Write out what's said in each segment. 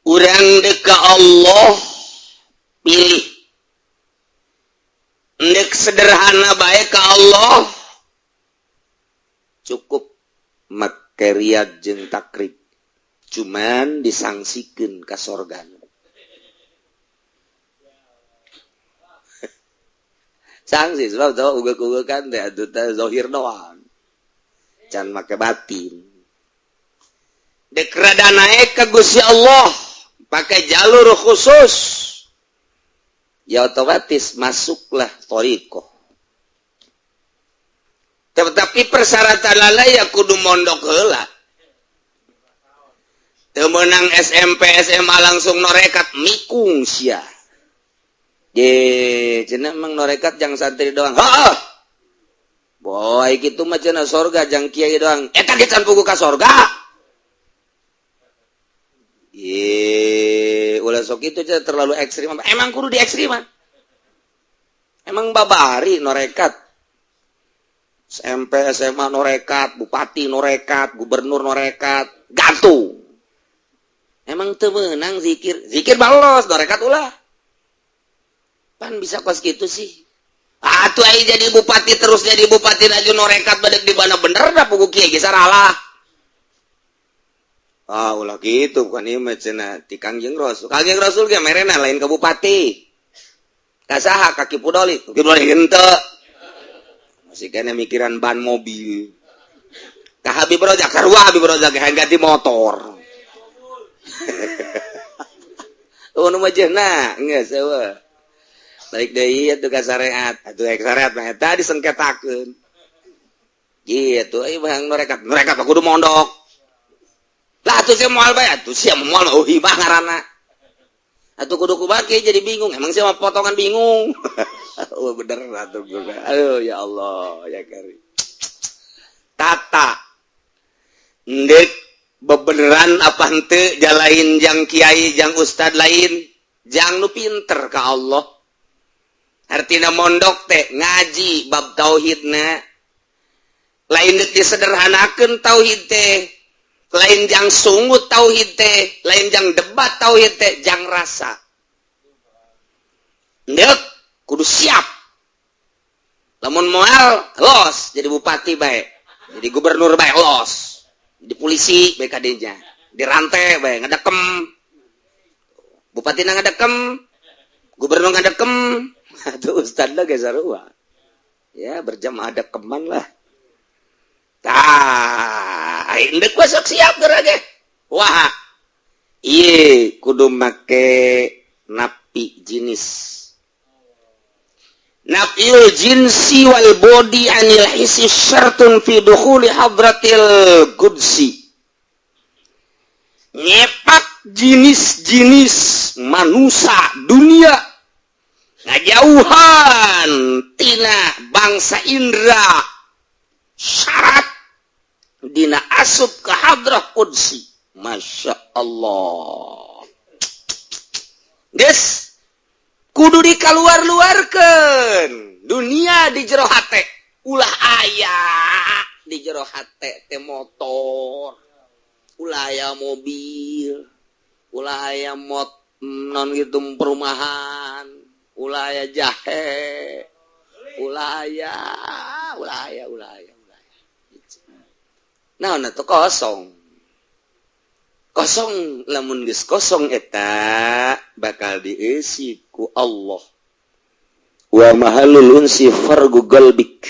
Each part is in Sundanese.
Urang dek ka Allah, pilih ndek sederhana baik ke Allah, cukup make riyad jeung takrib, cuman disangsikan ka sorga. Sangsi sebab tau uga-uga kan teh atuh teh zahir doang, can make batin. Dek rada naik ke Gusti Allah pakai jalur khusus, ya otomatis masuklah thoriqoh. Tetapi persyaratan lala ya kudu mondok heula. Teu meunang SMP SMA langsung norekat, mikung sia. Ye, cenah emang norekat jang santri doang. Heeh. Boy, kitu mah cenah sorga jang kiai doang. Eta ge can puguh ka sorga. Ye, ulah sok itu cenah, terlalu ekstrim. Emang kudu di ekstriman. Emang babari norekat. SMP SMA norekat, bupati norekat, gubernur norekat, gantung. Emang teu meunang zikir, zikir balos, norekat ulah. Pan bisa kos gitu sih. Atuh ai jadi bupati terus jadi bupati aju norekat badek di mana bener dah puguh kieu ge salah. Ah, ulah gitu, bukan ieu mah cenah ti Kangjeng Rasul. Kangjeng Rasul ge merena lain ke bupati. Ka saha? Ka Ki Pudoli. Ki Pudoli henteu. Masih kena mikiran ban mobil. Ka Habib Rozak, sarua Habib Rozak ge ganti motor. Oh, nu mah jeung geus eueuh. Balik deui atuh ka syariat. Atuh syariat mah eta disengketakeun. Gitu, euy bang norekat, norekat kudu mondok. Lah atuh sia moal bae, atuh sia moal oh hibah ngaranna. Atuh kudu kumaha jadi bingung, emang sia mah potongan bingung. Oh bener atuh. Aduh, ya Allah, ya Karim. Tata. Ndek bebeneran apa henteu jalain jang kiai, jang ustad lain, jang nu pinter ka Allah. Artina mondok teh ngaji bab tauhidna, lain deuk disederhanakeun tauhid teh, lain jang sungut tauhid teh, lain jang debat tauhid teh, jang rasa. Ndek kudu siap. Lamun moal los jadi bupati bae, jadi gubernur bae los, jadi polisi bae kadenya, dirantai bae ngadekem. Bupati ngadekem, gubernur ngadekem, atuh ustad lah ge sarua. Ya berjamaah dekeman lah. Tah, indek sok siap geura ge. Wah. Ieu kudu make napi jenis. Nafyul jinsi wal body anil hissi syartun fi dukhuli hadratil qudsi. Nyepak jenis-jenis manusia dunia, ngajauhan tina bangsa indra, syarat dina asup ke hadrah qudsi. Masya Allah, guys, kudu dikaluar-luarkeun dunia di jero hate. Ulah aya di jero hate teh motor, ulah aya mobil, ulah aya mot non gitu perumahan, ulah aya jahe, ulah aya, ulah aya, ulah aya, ulah aya. Nah, itu kosong kosong. Lamun geus kosong eta bakal diisi ku Allah. Wa mahalul unsi fargu qalbik,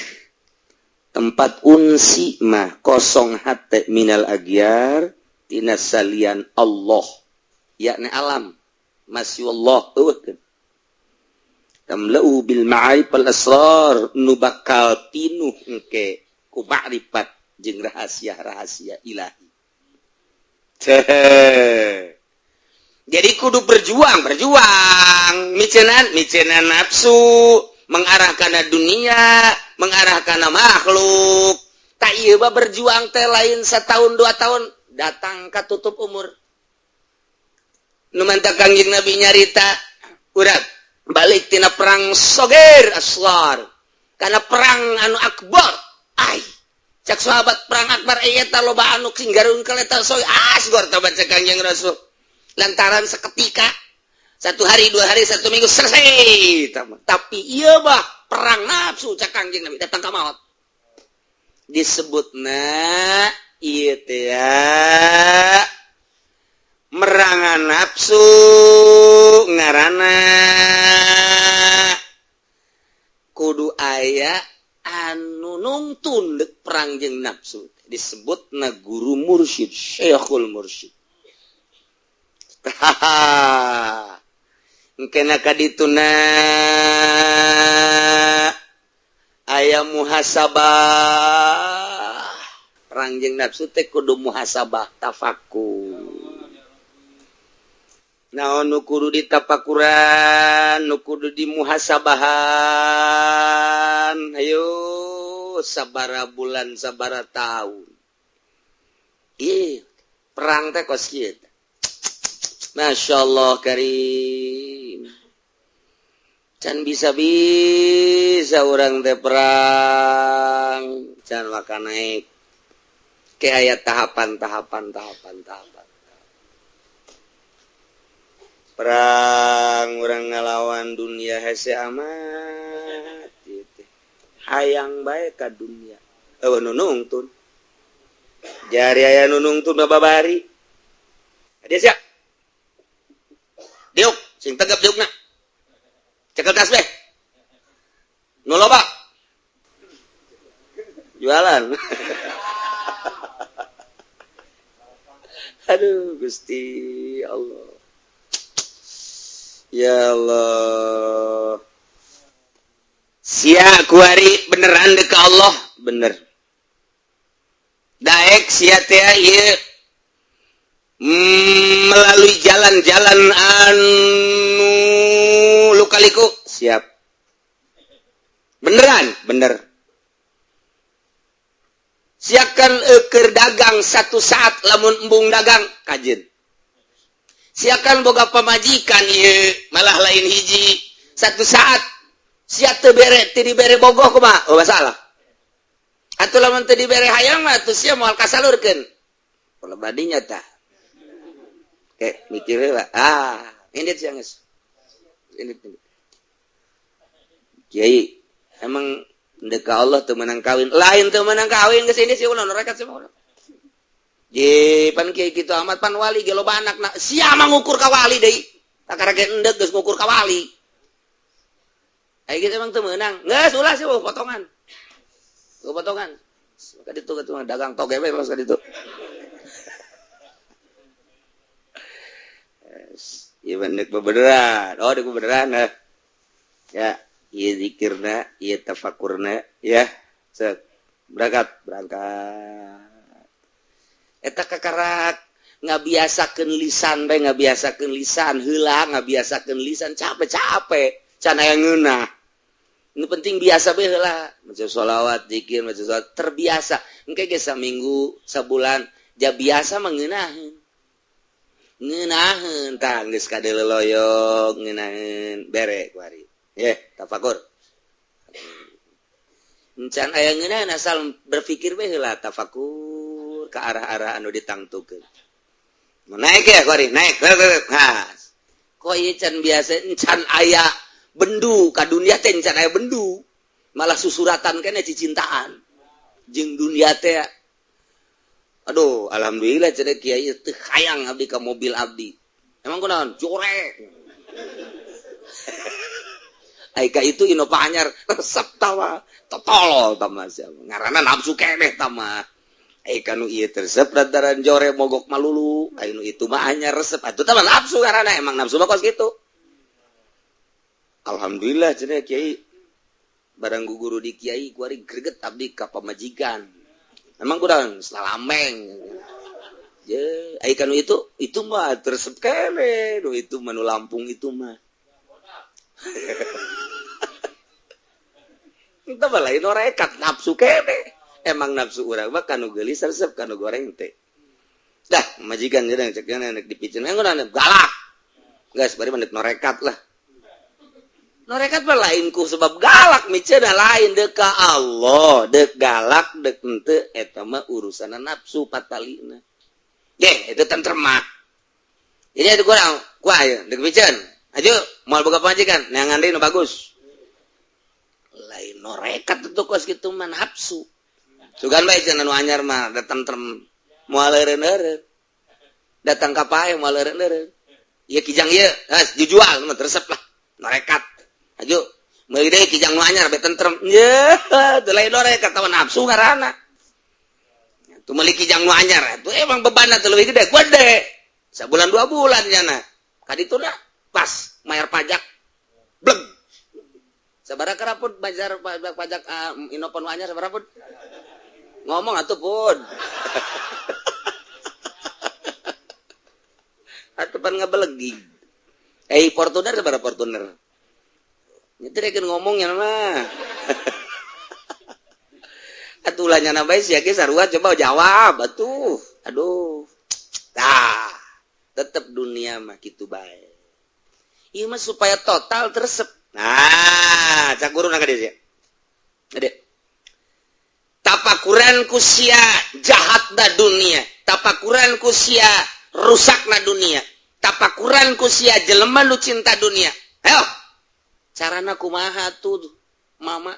tempat unsi mah kosong hate, minal agyar, tina salian Allah, yakni alam masih Allah eueuhkeun, tamla'u bil ma'arif al asrar, nu bakal pinuh engke ku ma'rifat jeung rahasia-rahasia ilahi. Jadi kudu berjuang, berjuang micenan micenan nafsu, mengarah kana dunia, mengarah kana makhluk. Tak iya berjuang teh lain setahun 2 tahun, datang ka tutup umur. Nu mantak Kangjeng Nabi nyarita urat balik tina perang soger asghar karena perang anu akbar. Ai cak sahabat, perang akbar eta loba anu singgarun kaleta soy asgor. Tobat, cek Kangjeng Rasul. Lantaran seketika, satu hari, 2 hari, satu minggu selesai. Tapi iya bah, perang nafsu cak Kangjeng Nabi datang ke maut. Disebutna iya teh ya, merangan nafsu ngarana kudu aya anu nungtun dek perang jeung nafsu, disebut na guru mursyid, syekhul mursyid. Haha, engkena kadituna aya muhasabah. Perang jeung nafsu teh kudu muhasabah, tafakur. Naon nu kudu ditapakuran, nu kudu dimuhasabahan? Ayo, sabara bulan, sabara tahun. Ih, perang teh kos kieu. Masya Allah karim, can bisa-bisa orang teh perang can maka naik ke ayat tahapan, tahapan, tahapan, tahapan perang. Orang ngalawan dunia hese amat gitu. Hayang bae ka dunia, euweuh nu nungtun. Jari aya nu nungtun mah babari dia. Siap diuk, sing tegap diukna, cekel tasbih nu loba jualan. Aduh, Gusti Allah, ya Allah. Sia kuari beneran dek ka Allah, bener daek sia teh ieu melalui jalan-jalan anu lukaliku. Siap, beneran bener. Siakan eker dagang, satu saat lamun embung dagang kajen. Siakan boga pamajikan ieu, malah lain hiji, satu saat sia teu bere, teu dibere bogoh, kumaha? Oh, masalah atuh. Lamun teu dibere hayang mah atuh sia moal kasalurkeun kalau badinya tah. Kayak mikir lah. Ah, ini dia geus ini, ini. Kiai, emang ndek ka Allah teu menang kawin? Lain teu menang kawin, geus ini sih ulah nerekat semua ulah. Ye, pan kiai kitu amat, pan wali ge loba anak. Nah, sia mah ngukur ka wali deui. Kakara ge endek geus ngukur ka wali. Aya gitu emang teu meunang. Geus ulah sih, oh, potongan. Tuh potongan. Ka ditu, ka ditu dagang toge we ka ditu. Ieu mah bebeneran. Oh, dek bebeneran nah. Ya, ieu zikirna, ieu tafakurna, ya. Set. Berangkat, berangkat. Eta kakarak ngabiasakeun lisan bae, ngabiasakeun lisan heula, ngabiasakeun lisan capek-capek can aya ngeunah. Nu penting biasa bae heula, maca sholawat, zikir, maca sholawat, terbiasa. Engke ge saminggu, sabulan ja biasa mah ngeunaheun. Ngeunaheun tah geus kadeleloyok ngeunaheun bere kuari. Ye, tafakur. Encan aya ngeunaheun, asal berpikir bae heula, tafakur ke arah-arah anu ditangtukeun. Mau naik ya kuari, naik. Ha. Kok ieu can biasa, encan aya bendu ka dunia teh, encan aya bendu. Malah susuratan kene cicintaan. Jeung dunia teh. Aduh, alhamdulillah cenah kiai, teu hayang abdi ka mobil abdi. Emang kunaon? Jorek. Ai ka itu Innova anyar resep tawa. Totolol tama sia. Ngaranna nafsu keneh tama. Ai kanu ieu resep lantaran jore mogok malulu, ai nu itu mah anyar resep. Atuh tah nafsu ngaranna, emang nafsu mah kos kitu. Alhamdulillah cenah kiai, barang guru di kiai kuari greget abdi ka pamajikan. Emang kurang salameng. Ye, ai kanu itu mah resep keneh, nu itu mah nu Lampung itu mah. Entah mah lain norekat, nafsu keneh. Emang nafsu urang mah kanu geulis resep, kanu goreng teh. Dah, majikan jeung cek nek dipicen galak. Geus bari mah norekat lah. Norekat mah lain ku sebab galak miceuna, lain deuk ka Allah, deuk galak deuk henteu eta mah urusanna nafsu patalina. Deh, itu tentrem mah. Jadi itu kurang kuah ya, dek piceun. Aju, moal boga pamajikan, neangan deui nu bagus. Lain norekat tuh kos kitu mah, nafsu. Sugan bae cenah nu anyar mah datang tentrem, moal eureun-eureun. Datang ka pae moal eureun-eureun. Ieu kijang ieu, geus dijual mah resep lah. Norekat. Aju, meuli deui kijang nu anyar be tentrem. Ye, teu lain norekat, tawa nafsu ngaranna. Tuh meuli kijang nu anyar, tuh emang bebanna tuh lebih gede, gede. Sebulan 2 bulan nyana. Kadituna pas bayar pajak. Bleg. Sabaraha karapun bayar pajak pajak Innova nu anyar sabaraha pun? Ngomong atuh pun. Atuh pan ngabelegig. Eh, Fortuner sabaraha Fortuner? Nyetir ngomongnya mah. Atuh lah nyana bae sia ge sarua, coba jawab atuh. Aduh. Tah, tetep dunia mah kitu bae. Ieu mah supaya total teresep. Nah, cak guru ka dieu sia. Ade. Tapakuran ku sia jahatna dunia, tapakuran ku sia rusakna dunia, tapakuran ku sia jelema nu cinta dunia. Ayo, carana kumaha tuh, Mama?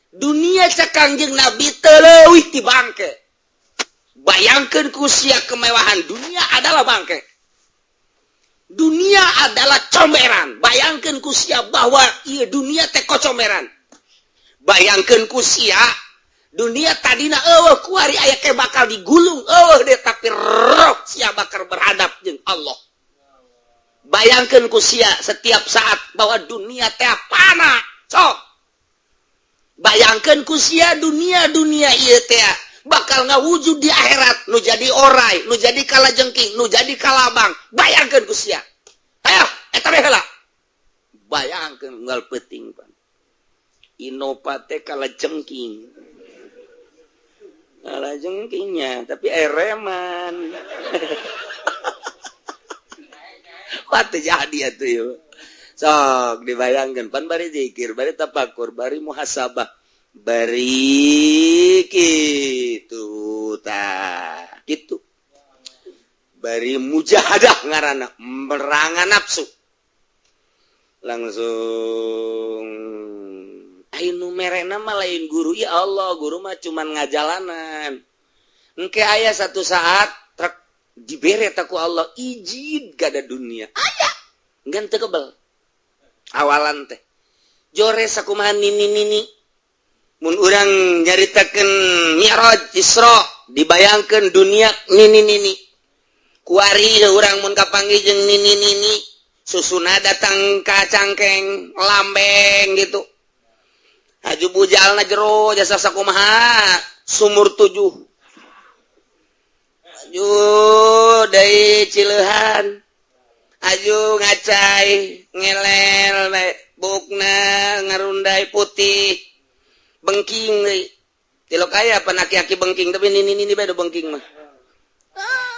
Dunia cek Kangjeng Nabi teu leuwih ti bangke. Bayangkan ku sia kemewahan dunia adalah bangke. Dunia adalah comberan. Bayangkan ku sia bahwa iya dunia teh kocomeran. Bayangkan ku sia dunia tadina eueuh, kuari aya ke bakal digulung eueuh deh, tapi roh sia bakal berhadap jeung Allah. Bayangkan ku sia setiap saat bahwa dunia teh pana. Sok bayangkan ku sia dunia dunia ieu teh bakal ngawujud di akhirat, nu jadi orai, nu jadi kalajengking, nu jadi kalabang. Bayangkan ku sia. Ayo, eta bae heula. Bayangkan unggal peuting pan Innova teh kalajengking, kalajengkingnya tapi ereman. Wah, teu jadi atuh ieu. Sok dibayangkan pan, bari zikir, bari tapakur, bari muhasabah, bari kitu tah, kitu bari mujahadah, ngaranna merangan nafsu. Langsung ai nu merena mah lain guru, ya Allah, guru mah cuman ngajalanan. Engke aya satu saat truk dibere ku Allah izin gada dunia aya ngan teu kebel. Awalan teh jore sakumaha nini nini. Mun urang nyaritakeun Mi'raj, Isra, dibayangkeun dunia nini nini. Kuari urang mun kapanggih jeung nini nini susuna datang ka cangkeng lambeng gitu, haju bujalna jero jasa sakumaha sumur tujuh, aju deui cileuhan, aju ngacai ngelel bukna ngarundai putih bengking deui. Tilok aya pan aki-aki bengking, tapi nini nini bae bengking mah. Ah.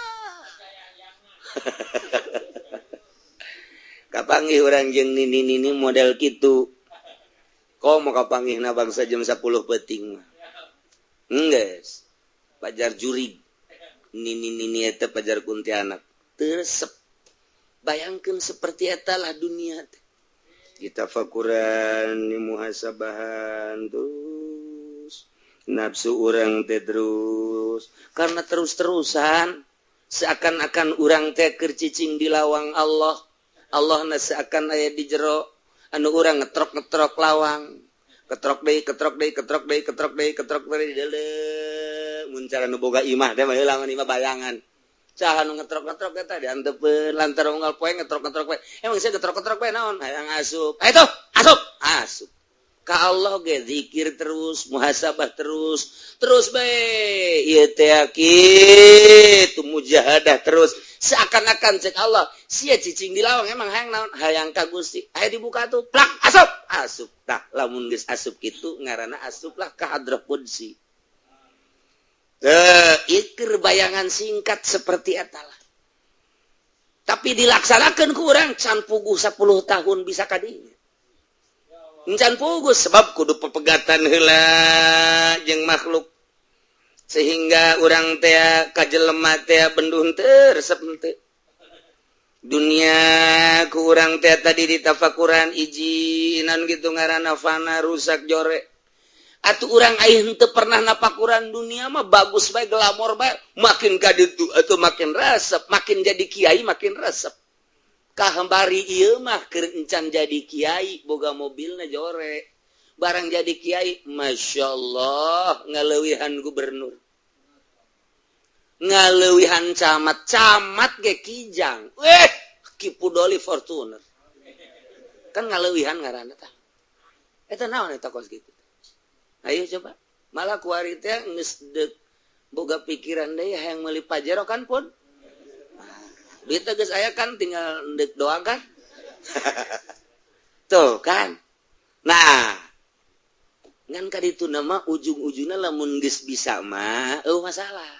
Kapanggih urang jeung nini nini model kitu, komo kapanggihna bangsa jam 10 peuting mah geus pajar jurig nini nini eta, pajar kuntianak teu resep. Bayangkan seperti eta lah dunia teh. Kita fakuran, muhasabahan terus nafsu urang teh terus, karena terus-terusan seakan-akan urang teh keur cicing di lawang Allah, Allah na seakan aya di jero, anu urang ngetrok-ngetrok lawang, ketrok deui, ketrok deui, ketrok deui, ketrok deui, ketrok deui, deuleu. Mun cara nu boga imah teh mah lamun imah bayangan saha nu ngetrok-ngetrok eta diantepkeun lantaran unggal poe ngetrok-ngetrok poe. Emang saya ngetrok-ngetrok poe naon? Hayang asup. Ayo tuh asup, asup ka Allah ge. Zikir terus, muhasabah terus terus bae ieu teh kitu, mujahadah terus, seakan-akan cek Allah sia cicing di lawang emang hayang naon? Hayang ka Gusti. Aya dibuka tuh, plak, asup, asup. Tah, lamun geus asup kitu ngaranna asuplah ka hadrah qudsi. Teu ikir bayangan singkat seperti eta lah, tapi dilaksanakan ku urang can puguh 10 tahun bisa kadinya. Can puguh sebab kudu pepegatan heula jeung makhluk, sehingga urang teh ka jelema teh benduh teu resep teu. Dunia kurang teh tadi ditafakuran ijinan gitu ngaranna fana, rusak, jore. Atuh urang aing teu pernah napakuran dunia mah bagus bae, glamor bae. Makin ka ditu atuh makin resep, makin jadi kiai makin resep. Kahembari ieu mah keur encan jadi kiai boga mobilna jore. Barang jadi kiai, Masya Allah, ngaleuwihan gubernur, ngaleuwihan camat, camat ge kijang. Eh, Ki Pudoli Fortuner kan ngaleuwihan ngaranna tah. Eta naon eta kos kitu? Ayo coba, malah kuari teh geus deuk boga pikiran deui hayang meuli Pajero kan pun. Duit geus aya kan, tinggal deuk doang kan. Tuh kan. Nah, ngan kaditu nama ujung-ujungna lamun geus bisa mah euweuh masalah.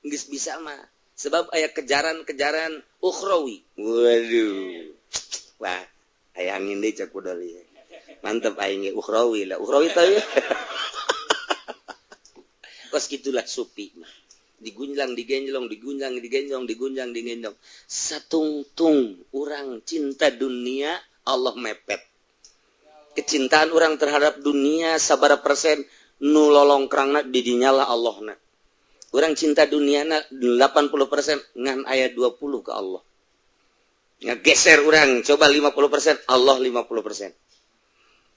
Geus bisa mah sebab aya kejaran-kejaran ukhrawi. Waduh, wah, aya angin deui cak Pudoli. Mantep aing ge ukhrawi lah, ukhrawi tah ya. Kos gitulah supi mah. Digunjlang digenjlong, digunjlang digenjlong, digunjlang digendong, satungtung urang cinta dunia, Allah mepet. Kecintaan orang terhadap dunia sabara persen nu lolongkrangna, didinyalah Allah na. Orang cinta dunia 80% ngan aya 20 ke Allah. Ngegeser orang coba 50% Allah, 50%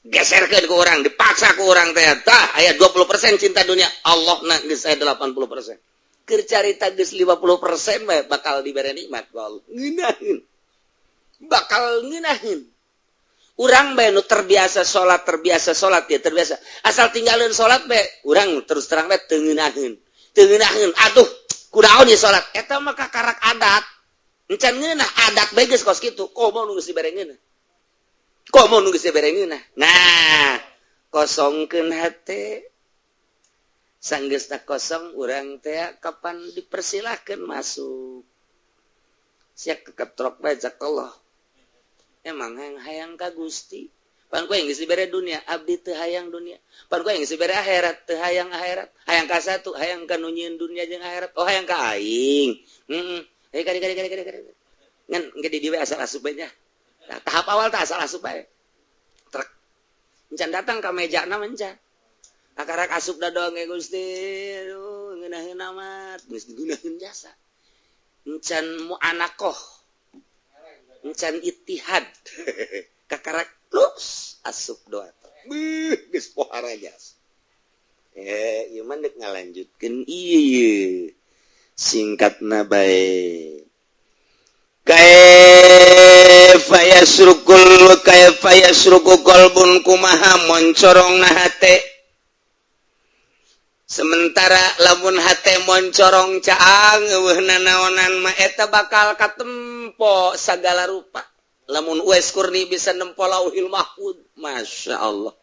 geser ke orang, dipaksa ke orang teh tah aya 20% cinta dunia Allah na, geus aya 80%. Keur carita geus 50% bae bakal dibere nikmat ku Allah, ngeunaheun, bakal ngeunaheun. Urang bae nu terbiasa salat, terbiasa salat ya, terbiasa, asal tinggalin salat bae urang terus terang bae teu ngeunaheun, teu ngeunaheun. Aduh, kunaon ieu salat? Eta mah kakarak adat, encan ngeunah. Adat bae geus kos kitu, komo nu geus dibere ngeunah, komo nu geus dibere ngeunah. Nah, kosongkeun hate. Sanggeusna kosong, urang teh kapan dipersilahkan masuk, sia keketrok bae cak Allah. Emang hayang hayang ka Gusti pan ku geus dibere dunia? Abdi teu hayang dunia. Pan ku geus dibere akhirat? Teu hayang akhirat, hayang ka satu, hayang ka nu nyieun dunia jeung akhirat. Oh, hayang ka aing. Heeh, eh, kali kali kali kali kali ngan engke di dieu asal asup bae nya. Nah, tahap awal tah asal asup bae trek, encan datang ka meja na, encan akarak asup da doang. Gusti, aduh, ngeunaheun amat geus digunakeun jasa, encan muanakoh, encan itihad, kakarak terus asup doa. Beuh, geus pohara jasa. Eh, ieu mah deuk ngalanjutkeun ieu singkatna bae. Kaifa yasrukul, kaifa yasruku qalbun, kumaha moncorong na hate? Sementara lamun hate moncorong, caang, euweuh nanaonan mah, eta bakal katempo sagala rupa. Lamun Uwais Qurni bisa nempo Lauhil Mahfud, Masya Allah.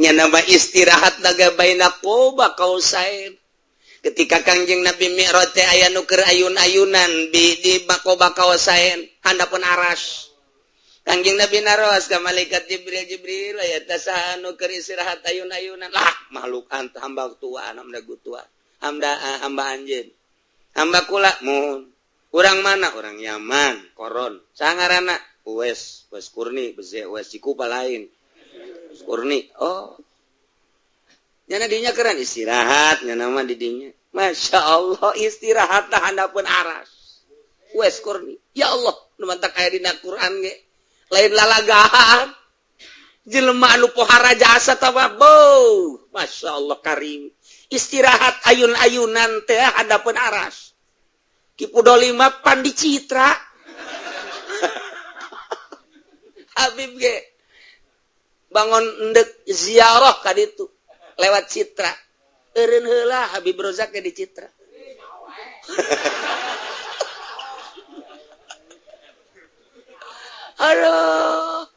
Nya nama istirahat naga baina qoba kausain. Ketika Kangjeng Nabi Mi'raj teh aya nu keur ayun-ayunan di Qoba Kausain handapun aras. Kangjeng Nabi naros ka malaikat Jibril, "Jibril, aya teh saha nu keur istirahat ayun-ayunan?" "Lah, makhluk anta, hamba tua, hamba tua, hamba, hamba anjeun, hamba kula." "Mun urang mana?" "Urang Yaman, Koron." "Sangarana?" "Uwais, Uwais Kurni." Bese Uwais Cikupa lain, Kurni. Oh, nyana dinya keren istirahat, nyana mah didinya. Masya Allah, istirahat tah handapun aras Uwais Kurni. Ya Allah, nu mantak aya dina Quran ge lain lalagahan. Jelema anu pohara jasa tah, beuh, Masya Allah, karim. Istirahat ayun-ayunan teh handapun aras. Ki Pudoli mah pan di Citra. Habib ge bangun endek ziarah ka ditu lewat Citra. Eureun heula Habib Rozak ge di Citra. Aduh,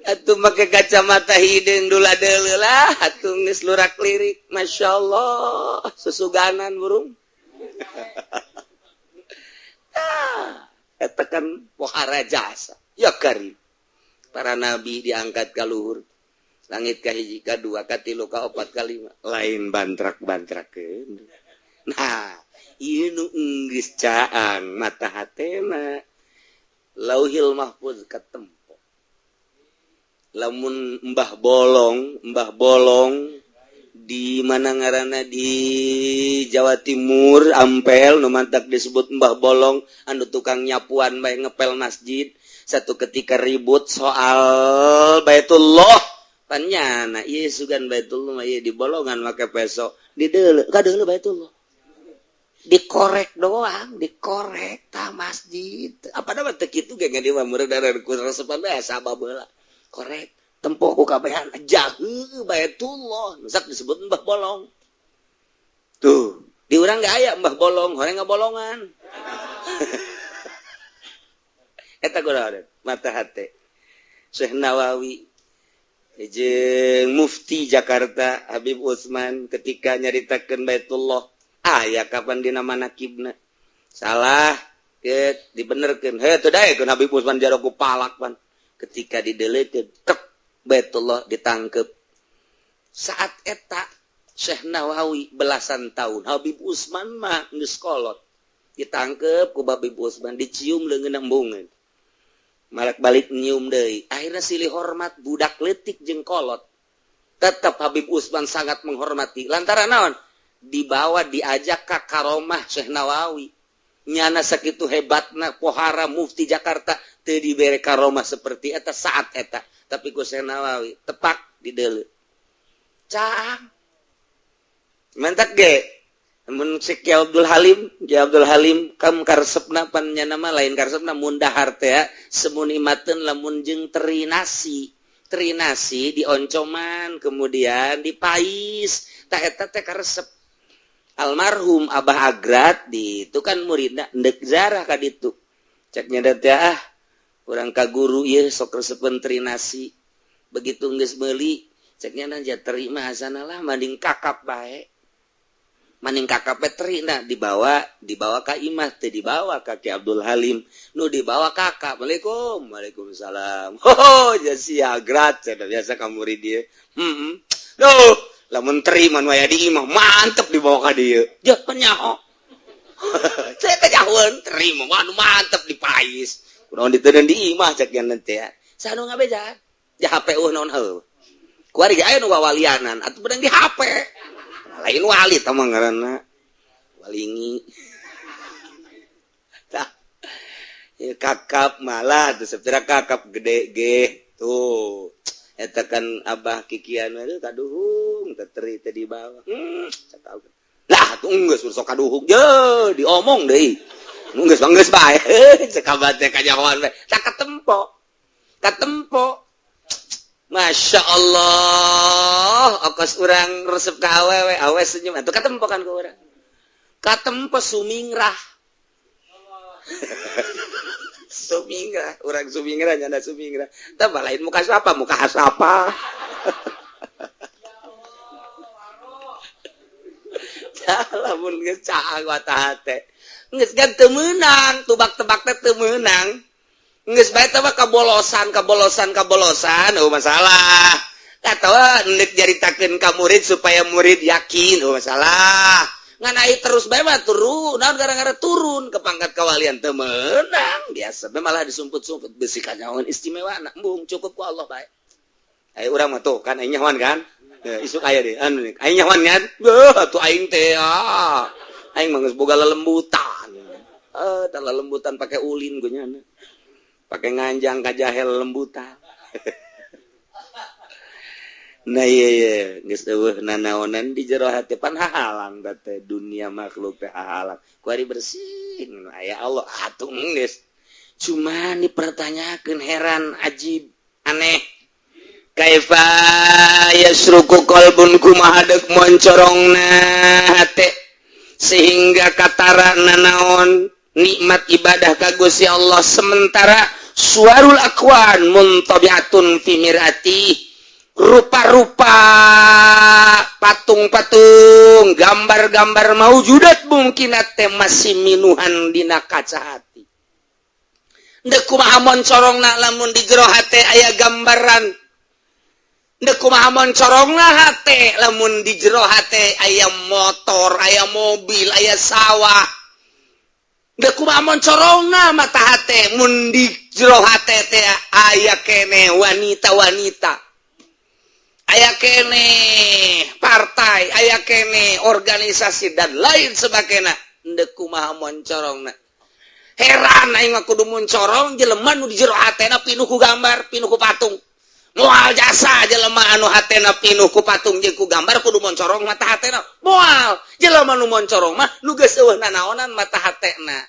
atuh make kacamata hideung dula deuleu lah atuh, geus lurak lirik. Masya Allah, susuganan burung. Ah, eta kan pohara jasa. Ya karim, para nabi diangkat ka luhur langit, ka hiji, ka dua, ka tilu, ka opat, ka lima, lain bantrak-bantrakeun. Nah, ieu nu geus caang mata hatena. Lauhil Mahfuz katempo. Lamun Mbah Bolong, Mbah Bolong di mana ngaranna, di Jawa Timur, Ampel, nu mantak disebut Mbah Bolong, anu tukang nyapuan bae, ngepel masjid. Satu ketika ribut soal Baitullah, panyana ieu sugan Baitullah mah ieu di bolongan make peso, dideuleu kadeuleu Baitullah, dikorek doang, dikorek tah masjid. Apa dapat teu kitu ge di mah meureun ku resepan bae sabab heula korek tempo ku kabehan jahu Baitullah, masak disebut Mbah Bolong. Tuh, di urang gak aya Mbah Bolong, horeng ngabolongan. Eta kunaon mata hate. Syekh Nawawi jeung Mufti Jakarta Habib Utsman ketika nyaritakeun Baitullah aya kapan dina manakibna salah ke dibenerkeun, heuh teu daekeun Habib Utsman jaro ku palak pan. Ketika dideleukeun tek Baitullah ditangkep saat eta Syekh Nawawi belasan tahun, Habib Utsman mah geus kolot, ditangkep ku Habib Utsman, dicium leungeun embungeun, malak balik nyium deui. Akhirnya silih hormat budak leutik jeung kolot, tetap Habib Utsman sangat menghormati. Lantaran naon? Dibawa, diajak ka karomah Syekh Nawawi. Nyana sakitu hebatna pohara Mufti Jakarta teu dibere karomah seperti eta saat eta, tapi ku Syekh Nawawi tepak dideuleu caang. Mantak ge mun si Ki Abdul Halim, Ki Abdul Halim kam karesepna pan nyana mah lain karesepna, mun dahar teh semunimateun lamun jeung teri nasi, teri nasi dioncoman kemudian dipais, tah eta teh karesep almarhum Abah Agrat. Di itu kan muridna ndek zarah ka ditu, cek nya teh, ah urang ka guru ieu sok resepeun teri nasi. Begitu geus meuli, cek nya nya terima asana lah, mending kakap bae, maning kakap teri. Nah, dibawa, dibawa ka imah teh, dibawa ka Ki Abdul Halim, nu dibawa kakak. Assalamualaikum. Waalaikumsalam. Ho jadi agrat cenah biasa ka murid dia. Duh, lamun teri mah aya di imah mantep dibawa ka dieu. Jeuh penyaho saya teh jauheun teri mah anu mantep dipais, kunaon diteuden di imah, cek nya teh. Saha nu ngabeja di HP uh naon heuh kuari ge aya nu wawalianan atuh beunang di HP, lain wali tah mah ngaranna walingi. Tah ya, kakap malah tuh sepira kakap gede ge tuh eta kan Abah kikian itu kaduhung teh teh di bawah. Lah tuh geus sok kaduhung je diomong deui, geus geus bae cek abah teh kanyahoan bae. Tak katempo, katempo. Masya Allah, okos urang resep ka awewe, awe senyum atuh katempo kan ku urang, katempo sumingrah, sumingrah urang, sumingrah nyanda sumingrah tah lain muka siapa, muka siapa. Lamun geus caang mata hate geus kan teu meunang, tubak-tebak teh teu meunang, geus bae teh mah kabolosan, kabolosan, kabolosan. Oh masalah atawa ndek nyaritakeun ka murid supaya murid yakin, oh masalah ngan ai terus bae mah turun naon, gara-gara turun ke pangkat kawalian teu meunang, biasa bae malah disumput-sumput besi kanyahoan istimewa. Nah, embung, cukup ku Allah bae. Ayo urang mah tuh kan aing nyahoan kan. Ya, isuk aya deh anu aing nyahoan kan. Beuh atuh aing teh ah aing mah geus boga lelembutan, eh tah lelembutan pake ulin gue nyana, pake nganjang ka jahel lembutan. Nah iya iya geus eueuh nanaonan di jero hati, pan hahalang teh dunia makhluk teh hahalang ku ari bersih aya Allah atuh geus. Cuman dipertanyakeun, heran, ajib, aneh. Kaifa yasruku qalbun, kumaha deuk moncorongna hate sehingga katara nanaon nikmat ibadah ka Gusti Allah, sementara suwarul akwan muntabiatun fi mirati, rupa-rupa patung-patung, gambar-gambar maujudat mungkin teh masih minuhan dina kaca hati. Deuk kumaha moncorongna lamun di jero hate aya gambaran? Deuk kumaha moncorongna hate lamun di jero hate aya motor, aya mobil, aya sawah? Dek kumaha moncorongna mata hate mun di jero hate teh aya kene wanita-wanita, aya kene partai, aya kene organisasi dan lain sebagainya. Dek kumaha moncorongna? Heran aing mah, kudu moncorong jelema nu di jero hatena pinuh ku gambar, pinuh ku patung. Moal jasa jelema anu hatena pinuh ku patung jeung ku gambar kudu moncorong mata hatena. Moal. Jelema nu moncorong mah nu geus euweuh nanaonan mata hatena.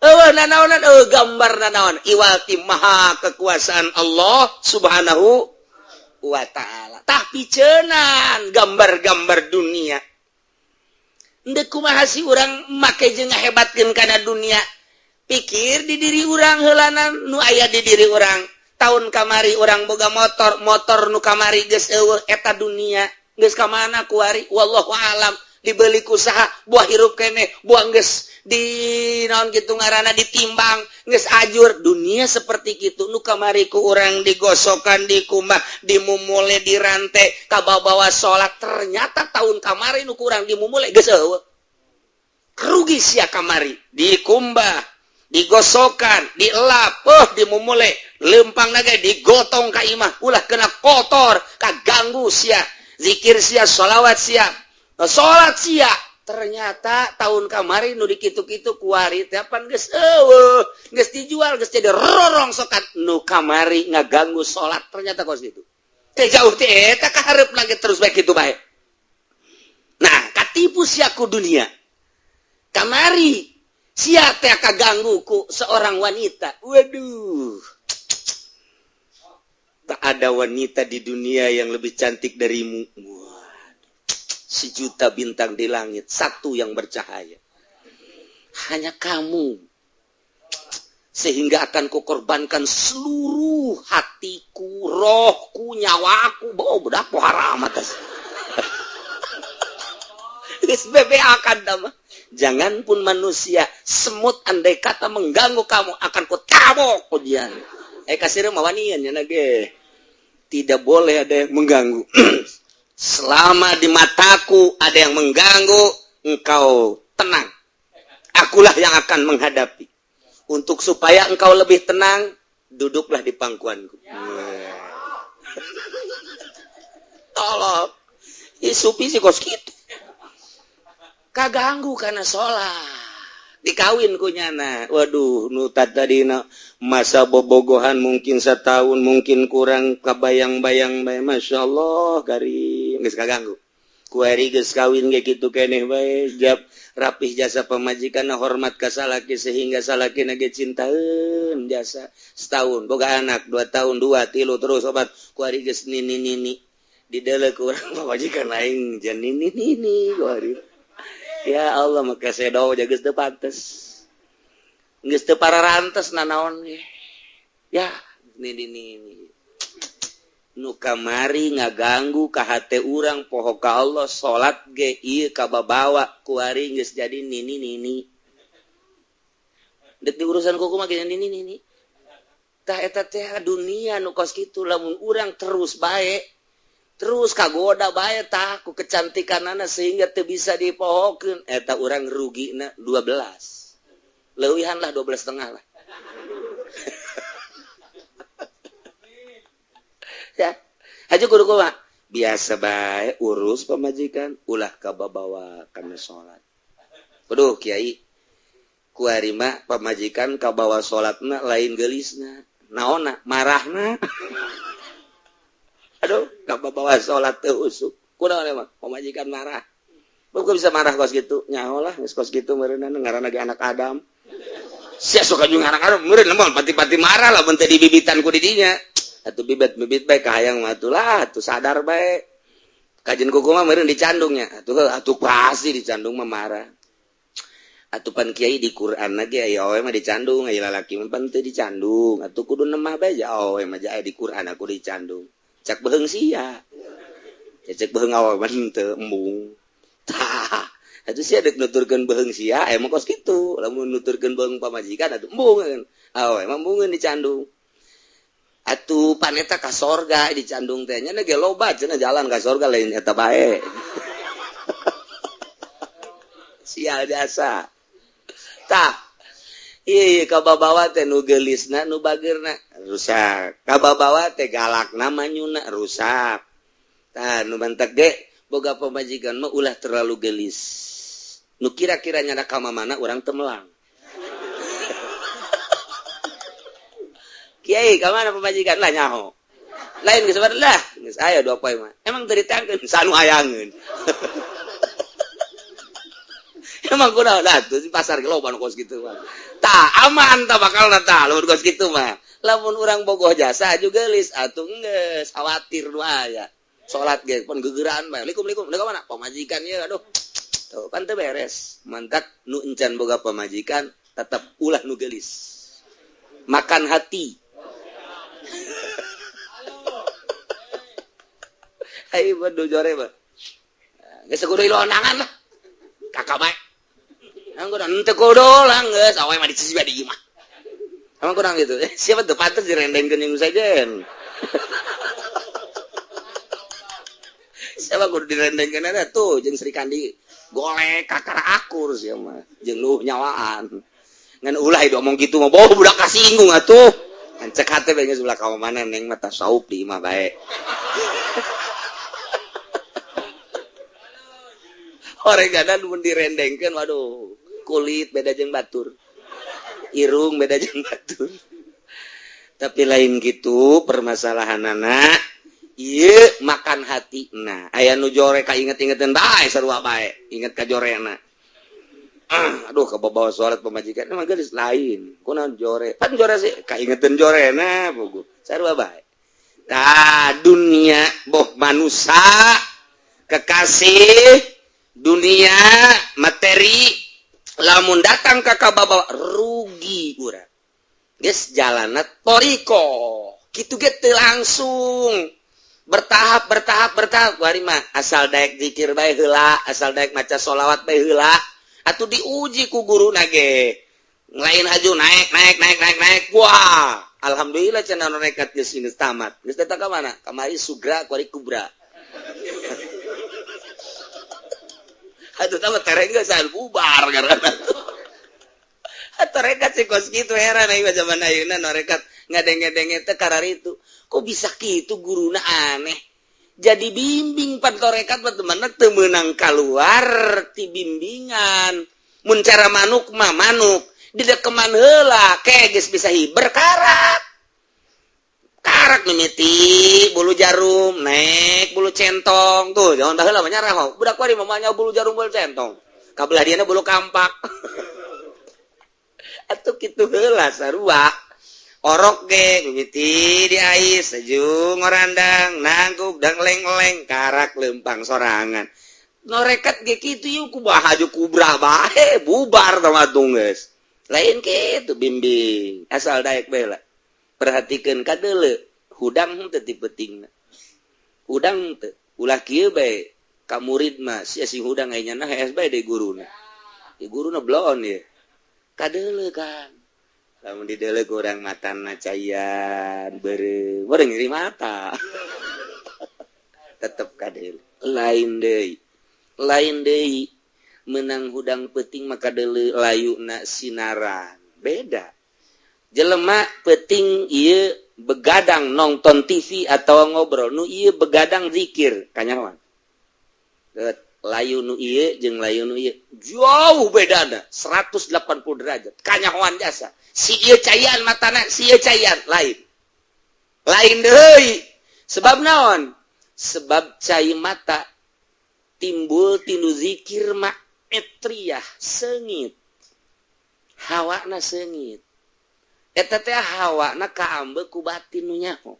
Euweuh nanaonan, euweuh gambar nanaon iwal ti maha kekuasaan Allah Subhanahu wa Ta'ala. Tah, picenan gambar-gambar dunia. Ndek kumaha sih urang make jeung ngahebatkeun kana dunia? Pikir di diri urang heulanan nu aya di diri urang. Tahun kamari urang boga motor, motor nu kamari geus euweuh. Eta dunia geus ka mana kuari, wallahu alam. Dibeli ku saha, buah hirup kene, buah geus di naon gitu ngaranna, ditimbang geus ajur. Dunia seperti gitu. Nu kamari ku urang digosokan, dikumbah, dimumule, dirante, kabawa salat, ternyata tahun kamari nu kurang dimumule geus euweuh. Rugi sia. Kamari dikumbah, digosokan, dielap, oh, dimumule, lempang naga digotong ka imah ulah kena kotor, kaganggu sia zikir sia, sholawat sia, salat sia. Ternyata tahun kamari nu dikitu-kitu kuari teh pan geus euweuh, geus dijual, geus jadi rorongsokan. Nu kamari ngaganggu salat ternyata kos gitu teh jauh teh eta kahareup lagi terus bae kitu bae. Nah, katipu sia ku dunia. Kamari sia teh kaganggu ku seorang wanita. Waduh, tak ada wanita di dunia yang lebih cantik darimu. Waduh, sejuta bintang di langit, satu yang bercahaya hanya kamu, sehingga akan kukorbankan seluruh hatiku, rohku, nyawaku. Bawa budak haram atas. SBB akan nama. Jangan pun manusia, semut andai kata mengganggu kamu akan kutabok ujian. Eh, kasir mawanian ya nage. Tidak boleh ada yang mengganggu. Selama di mataku ada yang mengganggu, engkau tenang. Akulah yang akan menghadapi. Untuk supaya engkau lebih tenang, duduklah di pangkuanku. Ya. Tolong. Isupi sih kos gitu. Kaganggu karena sholat, dikawin ku nyana. Waduh, nu tadi masa bobogohan mungkin setahun, mungkin kurang, kabayang-bayang bae, Masya Allah karim, geus kaganggu. Kuari geus kawin ge kitu keneh bae, jap rapih jasa pamajikan, hormat ka salaki sehingga salaki ge cintaeun jasa. Setahun boga anak, 2 tahun, dua, tilu, terus obat, kuari geus nini nini di dalam kurang pamajikan aing jan nini nini kuari. Ya Allah, maka sedo geus teu pantes, geus teu pararantes nanaon ge. Ya nini nini nu kamari ngaganggu ka hate urang, poho ka Allah, salat ge ieu kababawa, kuari geus jadi nini nini. Dek di urusan kuku mah nini nini. Tah, eta teh dunia nu kos kitu. Lamun urang terus bae, terus kagoda bae tah ku kecantikanana sehingga teu bisa dipohokeun, eta urang rugina 12 leuwihan lah, 12 setengah lah ya. Aja kudu kumaha? Biasa bae urus pamajikan, ulah kababawa kana salat. Waduh kiai, kuari mah pamajikan kabawa salatna lain geulisna, naonna, marahna. Aduh, kabawa salat teu usuk. Kunaon emang pamajikan marah? Bukan bisa marah kos gitu, nyaho lah geus kos gitu meureunna, ngaranna ge anak Adam. Sia suka jeung anak Adam meureun mah pati-pati marah lah mun teu dibibitan ku didinya. Atuh bibit-bibit bae kahayang mah atuh lah, atuh sadar bae. Kajen kuku mah meureun dicandungnya. Atuh atuh pasti dicandung mah marah. Atuh pan kiai, di Quran lagi aya awewe mah dicandung, aya lalaki mah pan teu dicandung. Atuh kudu nemah bae ja awewe mah ja di Quran aku dicandung. Cak beheung sia. Ya cek beheung awewe mah teu embung. Tah, atuh sia dek nuturkeun beheung sia emang kos kitu. Lamun nuturkeun beheung pamajikan atuh embung. Awewe mah embungeun dicandung. Atuh paneta ka sorga dicandung teh nya ge loba cenah jalan ka sorga, lain eta bae. Sial jasa. Tah, Iya kababawa teh nu geulisna nu bageurna rusak. Kababawa teh galakna manyuna rusak. Tah nu mantak ge boga pamajikan mah ulah terlalu geulis. Nu kira-kira nyana ka mamana urang teu melang. Kiai ka mana pamajikan lah nyaho. Lain geus lah, geus aya dua poe mah. Emang teu ditangkeun sanu hayangeun. Emang kunaon lah tuh di pasar ge loba nu kos kitu mah. Tah aman tah bakalna tah lamun kos kitu mah. Lamun urang bogoh jasa juga geulis atuh geus khawatir nu aya. Salat ge pon gegeraan bae. Likum-likum, ka mana? Pamajikan ieu aduh. Tuh kan teu beres. Mantak nu encan boga pamajikan tetep ulah nu geulis. Makan hati. Ayo bodoh jore mah. Geus kudu ilonangan lah. Kakak bae. Emang kudu henteu kudu lah geus awe mah dicisi bae di imah. Emang kurang gitu. Siapa tuh pantes direndengkeun jeung sejen. Siapa kudu direndengkeun eta tuh jeung Sri Kandi golek kakara akur sia mah jeung nu nyawaan. Ngan ulah itu omong kitu mah boh budak kasinggung atuh. Ngan cek hate bae geus ulah ka mana neng mah tasawuf di imah bae. Oregana mun direndengkeun waduh kulit beda jeung batur. Irung beda jeung batur. Tapi lain gitu permasalahanana ieu makan hatina. Aya nu jore kainget-ingeteun bae sarua bae, inget ka jorena. Aduh kabawa salat pamajikan emang geus lain. Kunaon jore? Pan jore sih kaingeteun jorena bogo. Sarua bae. Tah dunia boh manusa kekasih dunia materi lamun datang ka kababawa rugi urang. Geus jalanna toriko kitu ge teu langsung bertahap bertahap bertahap wari mah asal daek zikir bae heula asal daek maca sholawat bae heula atuh diuji ku guruna ge lain haju naik naik naik naik naik wah alhamdulillah cenah nekat geus geus tamat geus datang ka mana kamari sugra kuari kubra atuh tamat tereng geus bubar karena torekat sih kos gitu heran aing zaman ayeuna norekat ngadenge-denge teh kararitu kok bisa kitu guruna aneh jadi bimbing pan torekat mah temanna teu meunang kaluar ti bimbingan mun cara manuk mah manuk didekeman heula ke geus bisa hiber karak karak mimiti bulu jarum naik bulu centong tuh jangan baheula mah nyarah budak wari mah nya bulu jarum bulu centong kabelah dieuna bulu kampak atuh kitu heula sarua orok ge mimiti di ais seju ngorandang nangkuk dang leng-leng karak lempang sorangan norekat ge kitu ieu kumaha haju kubra bae bubar tah atuh geus lain kitu bimbing asal daek bae lah perhatikeun kadeuleu hudang henteu ti peutingna hudang teu ulah kieu bae ka murid mah sia si hudang aya nya hees bae deui guruna di guruna bloon ieu kadeuleu kan lamun dideuleu ku urang matana cayan beureum beureum nyeri mata tetep kadeuleu lain deui menang hudang peuting maka deuleu layuna sinaran beda jelema peuting ieu begadang nonton TV atau ngobrol nu ieu begadang zikir kanyahoan layu nu ieu jeung layu nu ieu jauh bedana 180 derajat kanyahoan jasa si ieu cayan matana si ieu cayan lain lain deui sebab naon sebab cai mata timbul tinu zikir ma etriah seungit hawana seungit eta teh hawana kaambe ku batin nu nyaho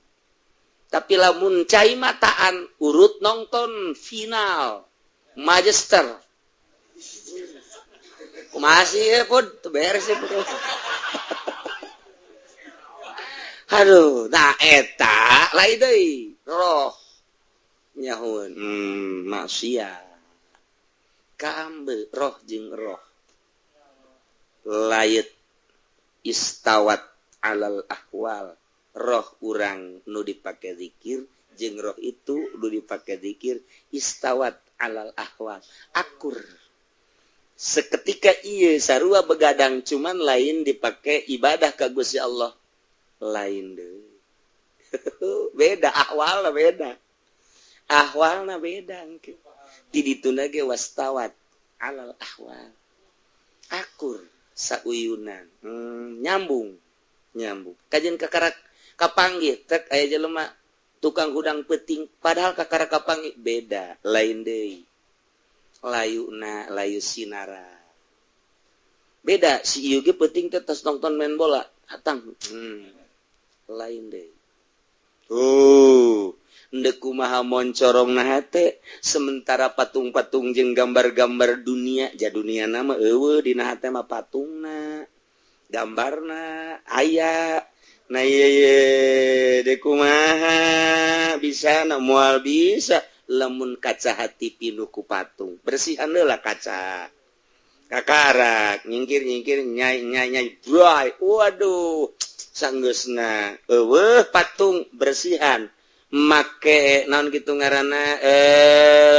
tapi lamun cai mataan urut nonton final Magister kumaha sih pun teu beres sih pun. Aduh nah eta lain deui roh nyahoeun maksiat kaambe roh jeung roh layet istawat alal ahwal roh urang nu dipake zikir jeung roh itu nu dipake zikir istawat alal ahwal akur Seketika iya sarua begadang, cuman lain dipakai ibadah ka Gusti Allah, lain deh, beda ahwalna, beda ahwalna, beda. Ti dituna ge wastawat alal ahwal, akur sauyunan, nyambung nyambung. Kajian kakarak kapanggih tek aya jelema tukang hudang peuting, padahal kakara kapanggih beda, lain deui layuna, layu sinara beda. Si ieu ge peuting teh tos nonton main bola hatang, lain deui. Oh, ndek kumaha moncorong na hate, sementara patung-patung jeung gambar-gambar dunia ja dunia nama euweuh dina hate mah, patungna gambarna aya. Nah, ieu ye dek kumaha bisa na? Moal bisa lamun kaca hati pinuh ku patung. Bersihan heula kaca, kakarak nyingkir nyingkir, nyai nyai nyai, bray, waduh, sanggeusna euweuh patung. Bersihan make naon gitu ngaranna,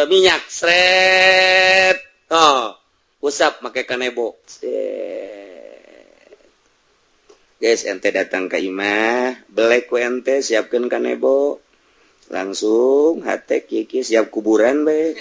minyak sret. Oh, usap make kanebo. Set. Guys, ente datang ke imah belek ku ente siapkan kanebo, langsung hate kiki siap kuburan be.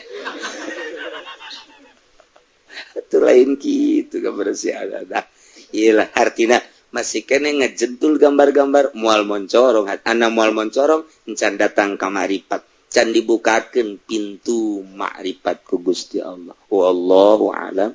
Itu lain gitu kebersihan. Dah iyalah, artinya masih kene ngejentul gambar-gambar, mual moncorong ana, mual moncorong encan datang ka makrifat, can dibukakeun pintu makrifat ku Gusti Allah. Wallahu alam.